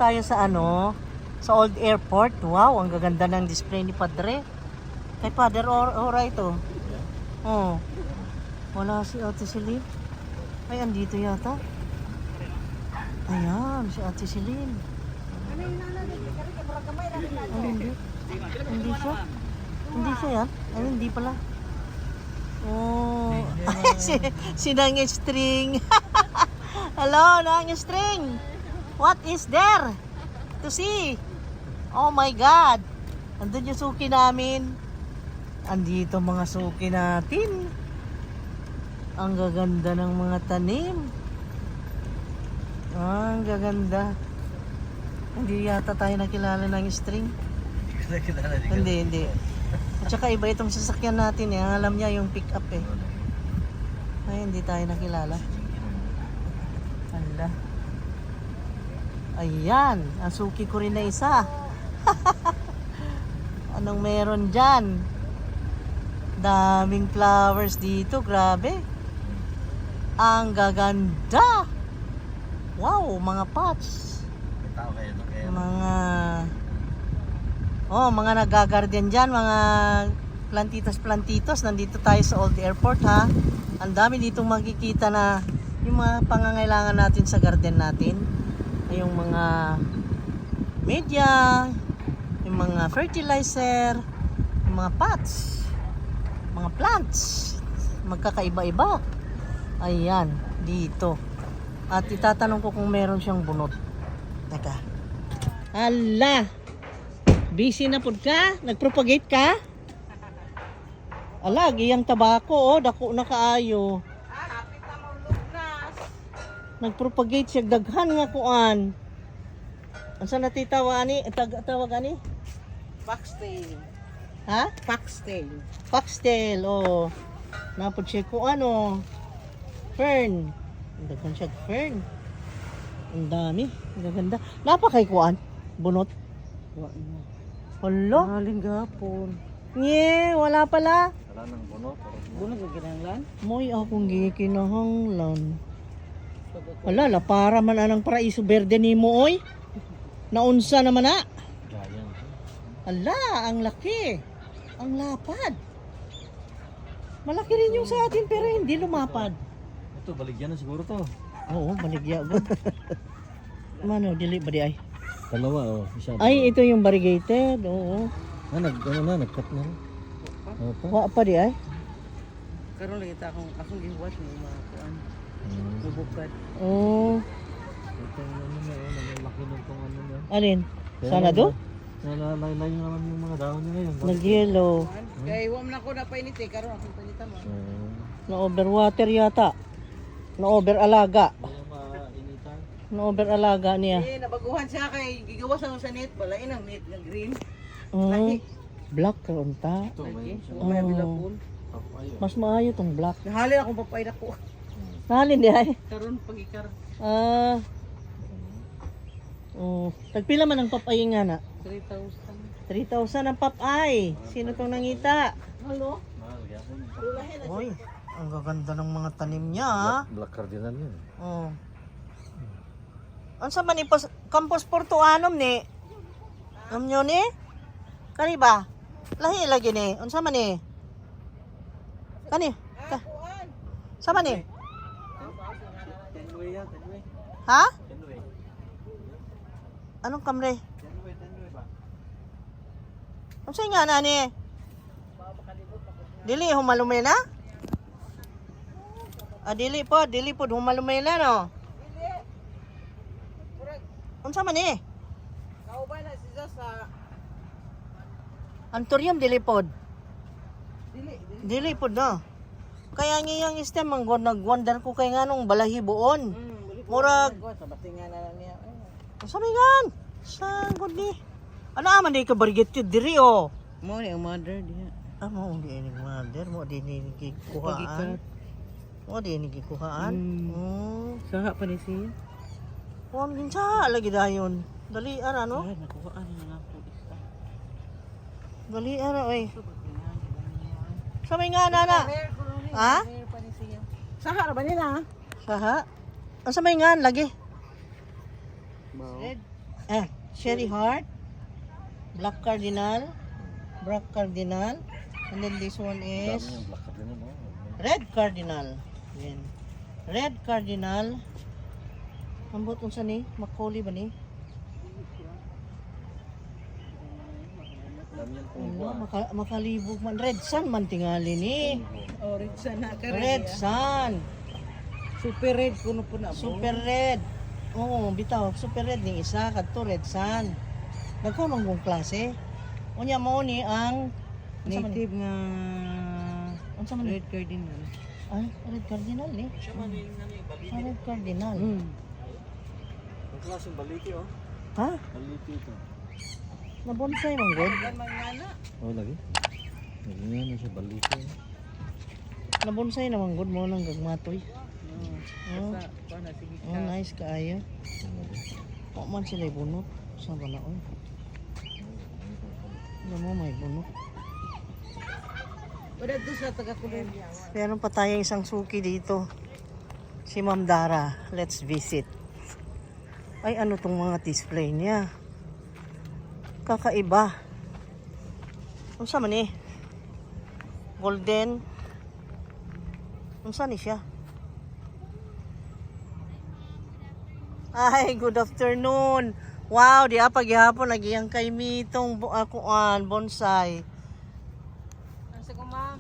tayo sa ano, sa Old Airport. Wow, ang gaganda ng display ni Padre. Kay Father Ora ito. Oh. Wala si Ate Celine. Ay, andito yata. Ayan, si Ate Celine. Ay, hindi. Hindi siya. Hindi siya yan. Ay, hindi pala. Oh. Si Nang String. Hello, Nang String. What is there to see? Oh my God. Andun yung suki namin. Andito mga suki natin. Ang gaganda ng mga tanim. Ah, ang gaganda. Hindi yata tayo nakilala ng string. Hindi, hindi. At saka iba itong sasakyan natin eh. Ang alam niya yung pick up eh. Ay, hindi tayo nakilala. Ala. Ayan, ang suki ko rin na isa. Anong meron dyan? Daming flowers dito, grabe. Ang gaganda. Wow, mga pots. Tao kayo, no? Kaya Mga Oh, mga nagagarden diyan, mga plantitos-plantitos. Nandito tayo sa Old Airport ha. Ang dami ditong makikita na yung mga pangangailangan natin sa garden natin. Yung mga media, yung mga fertilizer, yung mga pots, mga plants, magkakaiba-iba. Ayan, dito. At itatanong ko kung meron siyang bunot. Teka. Ala! Busy na pud ka? Nagpropagate ka? Ala, giyang tabako oh, dako na kaayo. Nagpropagate siya daghan nga kuan. Unsa na titawa ani? Tawag ani? Foxtail. Ha? Foxtail. Foxtail oh. Napod siya kuan oh. Fern. Ang daghan siya fern. Ang dami, ang gaganda. Napakay kuan. Bunot. Hala. Maling gapon. Nye, wala pala. Wala nang buno. Bunot ka kinahanglan? Moy akong gikinahanglan. Wala, la para man anang paraiso berde nimo oy. Naunsa naman na. Gayang. Ala, ang laki. Ang lapad. Malaki rin yung sa atin pero hindi lumapad. Ito, baligyan na siguro to. Oo, baligya gud. Mano, dili ba di ay? Dalawa, oh. Isa. Ay, ito yung variegated. Oo. Ah, ano na, nag-cut na. Opo. Wa pa di ay. Karon lagi ta akong gihuwat ni mga kuan. Mubukad. Oo. Ito yung ano na, oh, laki ng tong ano na. Alin? Kaya Sana lang, do? Nalalaylay na naman yung mga dahon niya ngayon. Nag-yellow. Kay wa man ako na painit eh karon akong painita mo. Oo. Na-overwater yata. Na-over-alaga. Kaya mainitan. Na-over-alaga niya. Eh nabaguhan siya kay gigawas ako sa net balain ang net nga green. Black ka unta. Ito, may Ito, may available. Papayo. Mas maayo tong black. Nahalin akong papay ko. Nahalin di ay. Karon pagikar Ah. Oh, tagpila man ang papay nga na? 3,000. 3,000 ang papay. Sino tong nangita? Hello? Mahal, gapon. Hoy, ang gaganda ng mga tanim niya. Ah. Black Cardinal yun. Oh. Unsa man ni Campos Portuanom ni? Amnyo ni? Kani ba? Lahi lagi ni. Unsa man ni? Kani? Ka. Sa man ni? Tenway yan, tenway. Ha? Tenway. Anong kamre? Tenway, tenway ba? Unsa nga na ni? Dili humalumay na? Ah, dili po humalumay na no. Unsa man ni? Kauban na siya sa Antorium dili pod. dili dili. Dili pod no. Kaya nga yung stem ang nag-wonder ko kay nganong balahiboon. Murag Sa batingan na lang niya. Ay. Unsa may gan? Sanggod ni. Ano man di ka barigit diri oh. Mo ni ang mother diha. Ah, mo di ni mother, mo di ni gikuhaan. Mo di ni gikuhaan. Oh. Saha pa ni siya. Kuan kinsa lagi dayon. Dali ara no? Ay, nakuha na lang ko isa. Dali ara oy. Sa may nga nana. Ha? Saha ra ba nila? Saha? Asa may ngan lagi? Red. Ah, cherry heart. Black cardinal. Black cardinal. And then this one Dami is yung black cardinal, oh. red cardinal. Yan. Red cardinal. Ambot unsa ni? Macaulay ba ni? Dami yung Ano, pungko. makalibog man. Red sun man tingali ni. Oh, red sun na ka Red sun. Super red kuno po na mo. Super red. Oo, bitaw. Super red ning isa kadto red sun. Daghan man kong klase. Unya mo ni ang unsa man ni? Native nga Unsa man ni? red cardinal. Ay, red cardinal ni. Ah, red cardinal. Ang klaseng baliti, oh. Ha? Baliti ito. Na bonsai man gud. Oh, lagi. Lagi nga na siya baliti, oh. Na bonsai naman gud mo nang gagmatoy. Oh, Sa kuan na sige oh, nice kaayo. Wa man sila bunot sa ba na oy. Ano mo may bunot. Wala do sa taga Colombia. Meron pa tayong isang suki dito. Si Ma'am Dara. Let's visit. Ay, ano tong mga display niya? Kakaiba. Unsa man eh? Golden. Unsa ni siya? Ay, good afternoon. Wow, di apa gihapon nagiyang kay mitong kuan bonsai. Ano sa ko, ma'am?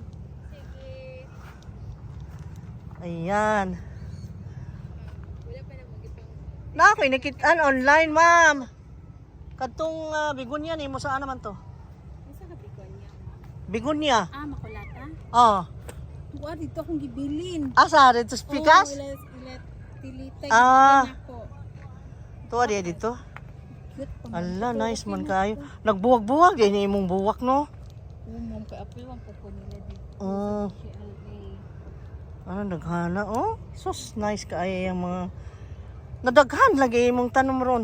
Ayan. Na ako'y nakitaan online, ma'am. Kadtong bigunya ni mo saan naman to? Asa ka bigunya? Bigunya. Ah, makulata? Oh. Tuwa dito akong gibilin. Asa dito sa Pikas? Oo, ila, ila, tilita Ah. gibilin ako. Tuwa di dito. Cute pa man. Ala, nice man kayo. Nagbuwag-buwag din imong buwak, no? Oo, ma'am, kay April ang pupo nila dito. Oh. GLA. Ano naghana oh? Sus, nice kaayo yung mga nadaghan lagi imong tanom ron.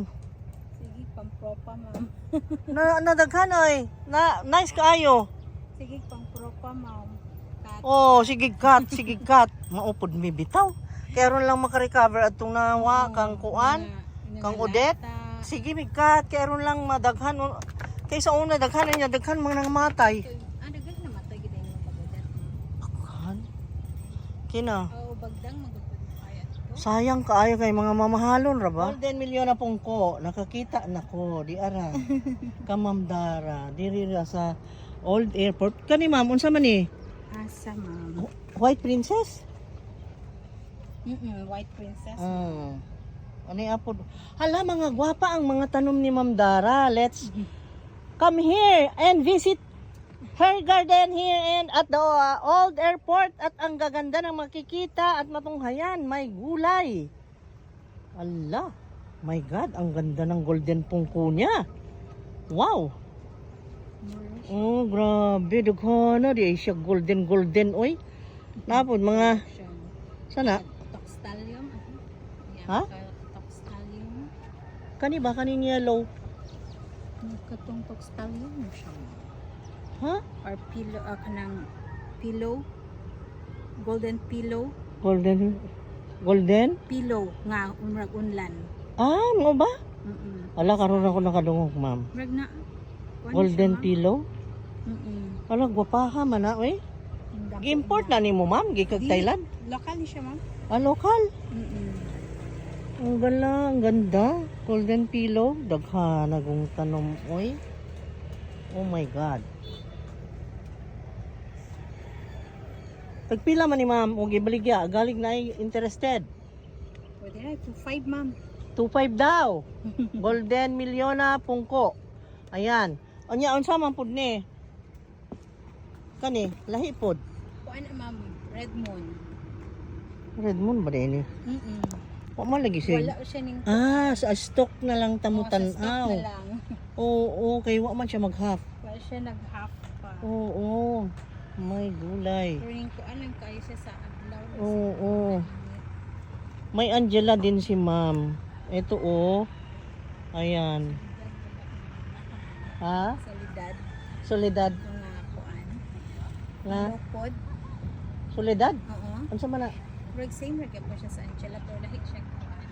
Sige, pampropa, ma'am. Na nadaghan ay. Na nice kaayo. Sige, pampropa, ma'am. Kat. Oh, sige cut, sige cut. Maupod mi bitaw. Kaya ron lang makarecover atong nawa kang kuan, kang Odette. Sige mi cut, kaya ron lang madaghan. Kaysa una daghan niya daghan mga nangamatay. Ah, daghan na matay gid ang pag-Odette. Daghan. Kina. Oo, bagdang magupod kaya to. Sayang kaayo kay mga mamahalon ra ba? Golden milyon na pungko, nakakita na ko di ara. Kamamdara, diri ra sa Old Airport. Kani ma'am, unsa man ni? Asa, ma'am. White Princess? White princess. Ano yung apod? Hala, mga gwapa ang mga tanom ni Ma'am Dara. Let's come here and visit her garden here and at the old airport at ang gaganda ng makikita at matunghayan. May gulay. Ala, my God, ang ganda ng golden pungko niya. Wow. Oh, grabe. Dughana. Di ay siya golden golden, oy. Napod, mga, Siya. sana. Toxtalium. Ano? Yeah, Ha? Toxtalium. Kani ba? Kaning yellow? Katong toxtalium mo siya. Ha? Or pillow, kanang pillow. Golden pillow. Golden Golden? Pillow nga umrag unlan. Ah, mo ba? Ala karon ako nakadungog, ma'am. Murag na. Kuan Golden siya, ma'am. pillow? Ala gwapaha man na, oy. Ang dako Gi-import na nimo, ma'am, gikag Di. Thailand. Lokal ni siya, ma'am. Ah, lokal. Ang gala, ang ganda. Golden pillow, daghan gong tanom, oy. Oh my God. Tagpila man ni ma'am og ibaligya, galing na ay interested. Pwede na, 2.5, ma'am. 2.5 daw. Golden Miliona Pungko. Ayan. Unya unsa man pud ni? Kani, lahi pod. Kuan na, ma'am. Red moon. Red Moon ba din ni? Wa man lagi siya. Wala siya ning Ah, sa stock na lang Oo, sa stock tamutan-aw. na lang. Oo, kay wa man siya mag-half. Wala siya nag-half pa. Oo. May gulay. Pero ning kuan lang kayo siya sa adlaw. Oo. May Angela din si ma'am. Ito oh. Ayan. Ha? Solidad Soledad. mga kuan. Nga? Lupod. Soledad? Oo. Unsa man na? Murag same ra gyud po siya sa Angela pero lahi siya kuan.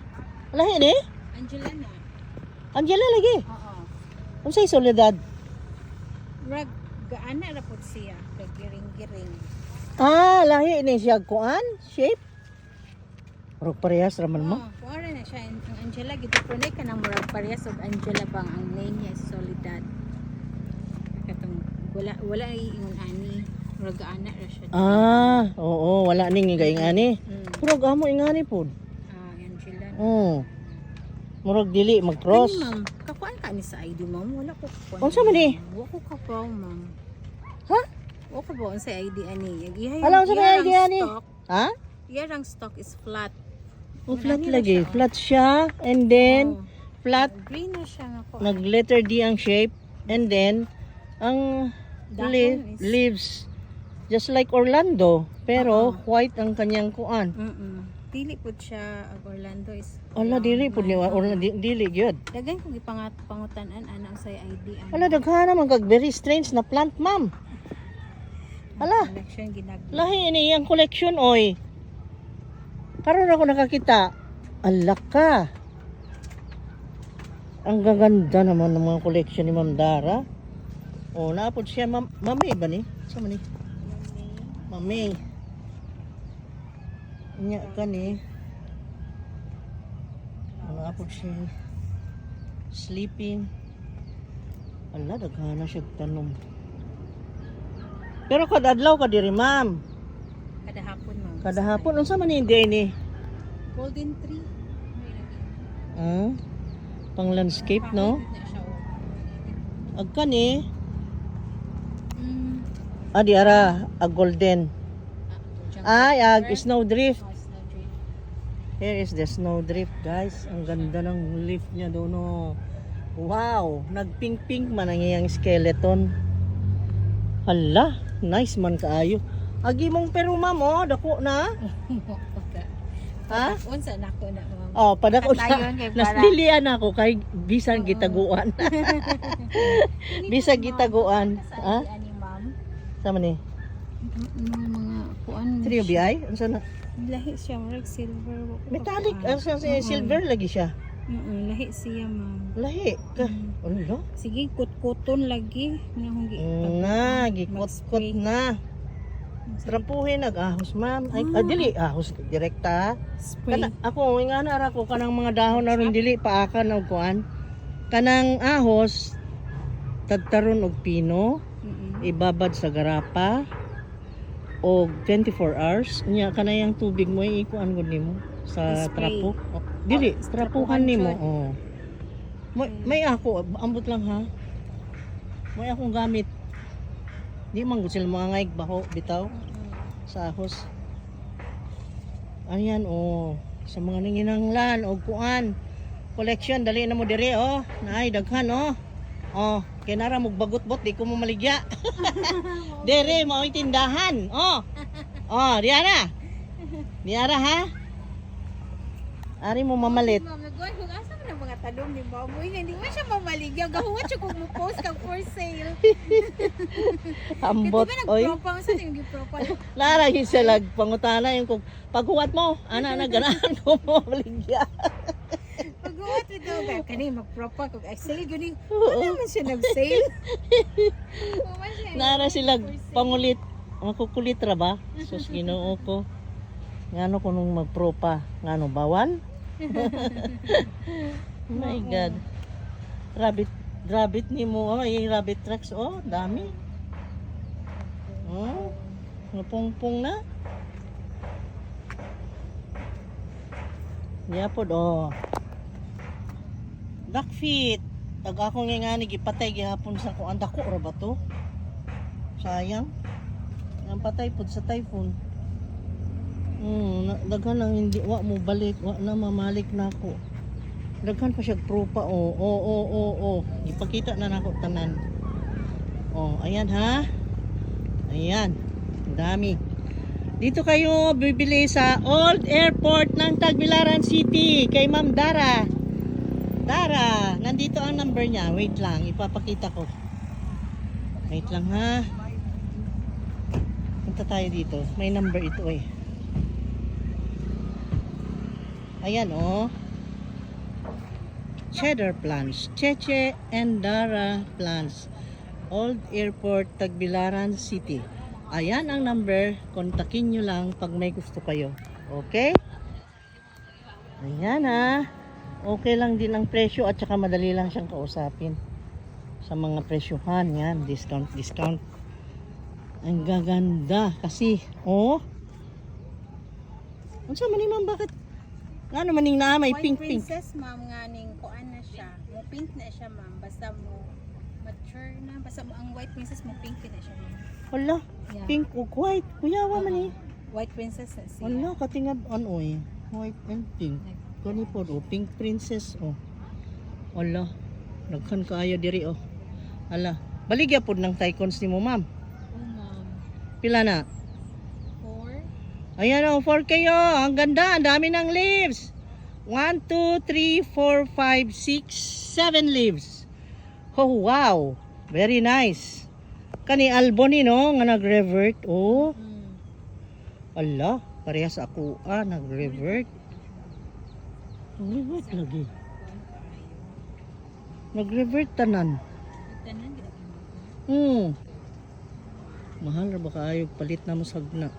Lahi ni? Angela na. Angela lagi. Oo. Unsay Soledad? Murag gaana ra pud siya, kay giring-giring. Ah, lahi ni siya kuan shape. Murag parehas ra man mo. Oh, kuan na siya ang Angela gid po na kanang murag parehas og Angela bang ang name niya is Soledad. Katong wala wala ay ingon ani, murag gaana ra siya. Ah, oo, wala ning gaing ani. Murag amo ingani pod. Ah, Angela. Oo. Murag dili mag-cross. Kani, ma'am, kakuan ka ni sa ID, ma'am. Wala ko kakuan. Unsa man ni? Wa ko kapaw, ma'am. Ha? Wa ko ba unsa ID ani? Ihay. Ala, unsa may ID ani? Ha? Iyarang stock is flat. Oh, flat Marami na lagi. siya, oh. Flat siya and then Oh. flat, Green na siya nga ko. nag letter D ang shape and then ang Dahon is- leaves just like Orlando pero white ang kanyang kuan. Dili pud siya ag Orlando is. Ala, dili pud ni Orlando, dili gyud. Daghan kong gipangat pangutan-an ana sa ID ani. Ala, daghan naman kag very strange na plant, ma'am. Ala, Collection ginag. lahi ini iyang collection oy. Karon ako nakakita. Ala ka. Ang gaganda naman ng mga collection ni Ma'am Dara. Oh, naapod siya, Ma'am. Ma'am May ba ni? Sa man ni? Ma'am May. Nya ka ni. Naapod siya. Sleeping. Ala, daghana siya tanom. Pero kada adlaw ka diri, ma'am. Kada hapon, ma'am. Kada hapon unsa man ni day ni? Golden tree. May lagi. Ah, pang landscape, no? Kahoy na siya, oh. Agka ni. Ah, di ara, ag golden. Ah, Ay, ag snowdrift. Oh, snowdrift. Here is the snowdrift, guys. Ang ganda ng leaf niya doon, no. Wow, nagpink-pink man ang iyang skeleton. Hala, nice man kaayo. Agi mong pero ma'am, oh, dako na. Pagka. Ha? Unsa na ko na, ma'am. Oh, padako na. Patayon kay para- Nasdilian ako kay bisan gitaguan. Bisag gitaguan. Sa Ha? ID ani, ma'am. Sama ni? Mga mga kuan. Trio BI? Unsa na? Lahi siya, murag silver. Wa ko Metallic, kakuan. ang sa silver lagi siya. Oo, lahi siya, ma'am. Lahi ka. Ano? Sige, kut-kuton lagi. Muna akong Na, gikot-kot na. Trapuhin nag-ahos, ma'am. Ay, ah, dili ahos direkta. Spray. Kana ako nga na ra ko kanang mga dahon aron dili paakan og kuan. Kanang ahos tadtaron og pino, ibabad sa garapa og 24 hours nya kanayang tubig mo ikuan gud nimo sa Spray. trapo. Oh, dili, Oh, trapuhan trapuhan nimo. jud. Oh. May ako ambot lang ha. May akong gamit. Di man gud sila mga baho bitaw sa ahos. Ayan oh, sa mga nanginanglan og kuan. Collection dali na mo dire oh. Naay daghan oh. Oh, kinara mo bagot-bot di ko mo maligya. Dere mao'y tindahan. Oh. Oh, diara. Diara ha. Ari mo mamalit. Ma'am, nag-uwan kung asa man ang mga talong ni ma'am. Uy, hindi mo siya mamaligya. Gahuwa siya kung mo-post kang for sale. Ambot Kaya di ba oy. nag-propa? Saan yung gi-propa? Lara yun sila pangutana yung kung paghuwat mo, ana na ganahan ko mo maligya. Pag-uwat with daw. Kaya kani mag-propa. Kung ay sale, guning. Wala man siya nag-sale. Wala siya. Nara sila pangulit. Makukulit ra ba? Sus, Ginoo ko. Ngano ko nung magpropa? Ngano bawal? My God. Rabbit, rabbit ni mo. Oh, yung rabbit tracks. Oh, dami. Oh, napungpong na. Niya pod, oh. Duck feet. Ag ako nga nga ni gipatay gihapon sa kuan dako ra ba to? Sayang. Ang patay pod sa typhoon. Daghan ang hindi wa mo balik, wa na mamalik na ako. Daghan pa siya propa, oh. Oh. Ipakita na nako tanan. Oh, ayan ha. Ayan. Ang dami. Dito kayo bibili sa Old Airport ng Tagbilaran City kay Ma'am Dara. Dara, nandito ang number niya. Wait lang, ipapakita ko. Wait lang ha. Punta tayo dito. May number ito eh. Ayan oh. Cheddar Plants. Cheche and Dara Plants. Old Airport, Tagbilaran City. Ayan ang number. Kontakin nyo lang pag may gusto kayo. Okay? Ayan ah. Okay lang din ang presyo at saka madali lang siyang kausapin. Sa mga presyuhan. Yan, discount, discount. Ang gaganda kasi, oh. Unsa man ni, ma'am, bakit? Ngano man ning naa may White pink pink? Princess, ma'am, nga ning kuan na siya. Mo pink na siya, ma'am. Basta mo mature na. Basta mo ang White Princess mo pink na siya, ma'am. Hala, pink ug white. Kuyawa man eh. White Princess na siya. Hala, katingad on oy. White and pink. Kani po oh, pink princess oh. Hala, daghan kaayo diri oh. Hala, baligya pod ng Tycons nimo, ma'am. Oh, ma'am. Pila na? Four. Ayan oh, 4K oh. Ang ganda, ang dami ng leaves. 1, 2, 3, 4, 5, 6, 7 leaves. Oh, wow. Very nice. Kani Alboni no, nga nag-revert. Oh. Ala, parehas ako ah, nag-revert. Nag-revert lagi. Nag-revert tanan. Tanan gid. Mahal ra ba kaayo palit na mo sagna.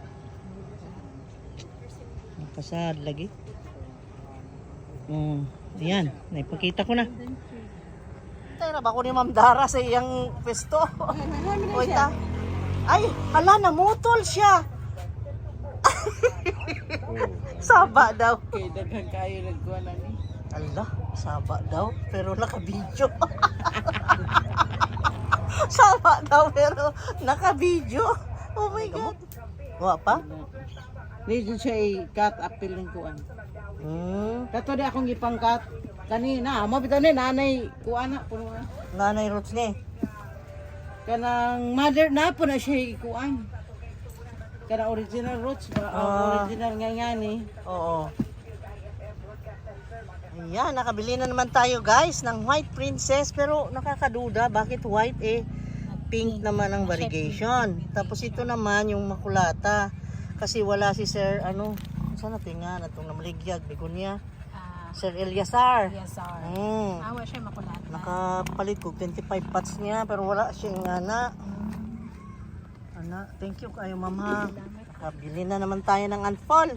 Nakasad lagi. Oh, ayan, naipakita ko na. Tayo na ba ko ni Ma'am Dara sa iyang pwesto? Oy ta. Ay, hala, namutol siya. Saba daw. Kay daghan kayo nagkuan ani. Ala, saba daw, pero naka-video. Saba daw, pero naka-video. Oh my God. Wa pa? Di jud siya i-cut apil ng kuan. Kato di akong gipang-cut kanina. Mo bitaw ni nanay kuan na puno na. Nanay roots ni. Kanang mother na po na siya ikuan. Kanang original roots ba? Ang original nga nga ni. Oo. Ayan, nakabili na naman tayo, guys, ng White Princess. Pero nakakaduda, bakit white eh? Pink naman ang variegation. Tapos ito naman yung makulata. Kasi wala si Sir, ano, saan natin nga, natong namaligyag, Begonia. Ah, Sir Eliasar. yes, sir. Awa siya makulata. Nakapalit ko 25 pots niya pero wala siya nga na. Ana, thank you kayo, mama. Nakabili na naman tayo ng unfold.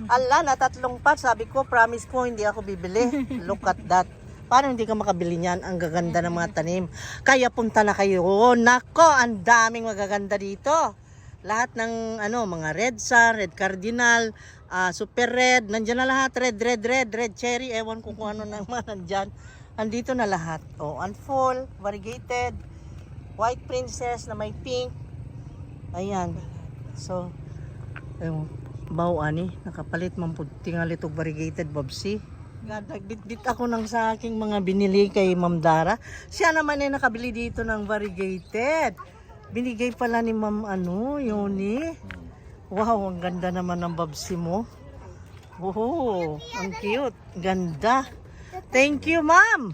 Ala, na tatlong pots. Sabi ko, promise ko, hindi ako bibili. Look at that. Paano hindi ka makabili niyan? Ang gaganda ng mga tanim. Kaya punta na kayo. Oh, nako, ang daming magaganda dito. Lahat ng ano, mga red sun, red cardinal, super red, nandiyan na lahat. Red, red, red, red cherry. Ewan ko kung ano naman nandyan. Andito na lahat. Oh, unfold, variegated, white princess na may pink. Ayan. So, ayun, baw ani, nakapalit man pud tingali tog variegated bobsi. God, nagbitbit ako ng sa aking mga binili kay Ma'am Dara. Siya naman ay nakabili dito ng variegated. Binigay pala ni Ma'am ano, Yoni. Wow, ang ganda naman ng babsi mo. Oh, ang cute. Ganda. Thank you, Ma'am.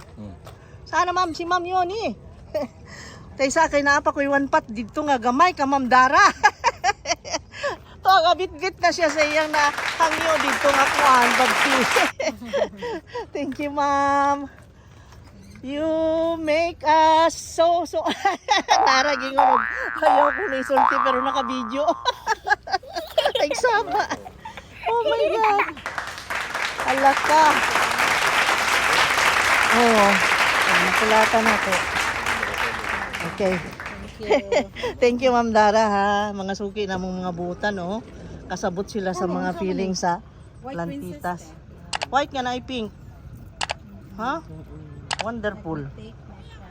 Sana, ma'am, si Ma'am Yoni. Kay sa akin na pa ko one pot dito nga gamay ka, Ma'am Dara. To, bit-bit na siya sa iyang na hangyo dito nga kuan babsi. Thank you, ma'am. You make us so so Tara gingon ayaw ko na isulti pero naka-video. Ay sama. Oh my God. Ala ka. Oh, nakulata na ko. Okay. Thank you. Thank you, Ma'am Dara, ha. Mga suki na mong mga buta, no? Kasabot sila sa mga feeling sa White plantitas. Princess. White nga na ay pink. Ha? Wonderful. Take na siya.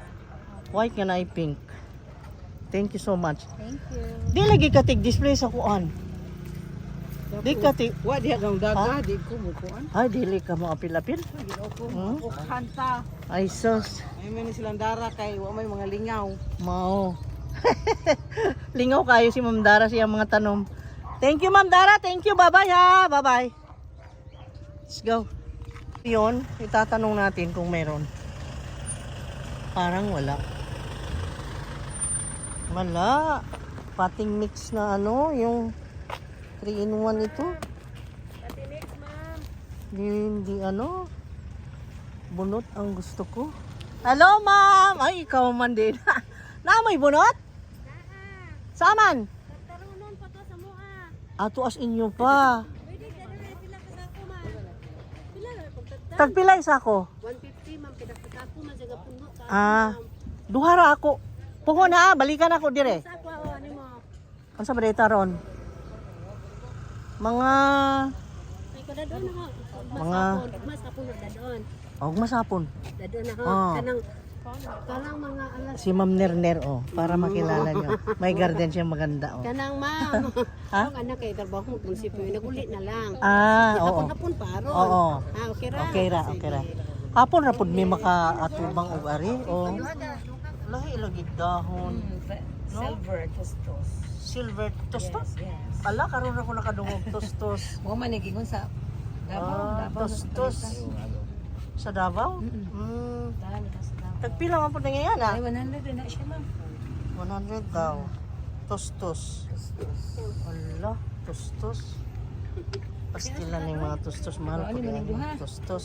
White nga na ay pink. Thank you so much. Thank you. Di lagi katig display sa kuan. Di katig. Wa diha kang daga, di ko mo kuan. Ay, dili ka mo apil-apil. Ginoo ko, kanta. Ay, sus. Ay man ni silang dara kay wa may mga lingaw. Mao. Lingaw kayo si Ma'am Dara sa iyang mga tanom. Thank you, Ma'am Dara. Thank you. Bye-bye ha. Bye-bye. Let's go. Yun, itatanong natin kung meron. Parang wala. Wala. Pating mix na ano, yung 3 in 1 ito. Pating mix, ma'am. Hindi, hindi ano. Bunot ang gusto ko. Hello, ma'am! Ay, ikaw man din. Na may bunot? Saman? Tarunon pa to sa mua. Ato as inyo pa. Pwede ka na pila ka sako man. Pila na pagtagtag. Tagpila isa ko. 150 man pila ka sako man sa puno ka. Ah, duha ra ako. Puho na, ah, balikan ako dire. Sa ako oh, ano mo. Unsa ba data ron? Mga Ay kada doon ako. Mas ako na dadon. Og masapon. Dadon ako Oh. kanang kanang mga alas Si Ma'am Nerner oh, para makilala nyo. May garden siya maganda oh. kanang ma'am. Ha? Ang anak kay trabaho mo prinsipyo naguli na lang. Ah, oo. Hapon-hapon pa aron. Oo. Ah, okay ra. Okay ra, okay ra. Hapon ra pud mi makaatubang og ari oh. Lahi lagi dahon. Silver tustos. Silver tostos. Yes. Ala karon ra ko nakadungog tostos. Mo man giingon sa Davao, Ah, Davao. tostos. Sa Davao? Tagpila man pud nangyayana? Ay, 100 na siya, ma'am. 100 daw. Tostos. Ala, tostos. Pastilan yung mga tostos. Mahal ko din. Tostos.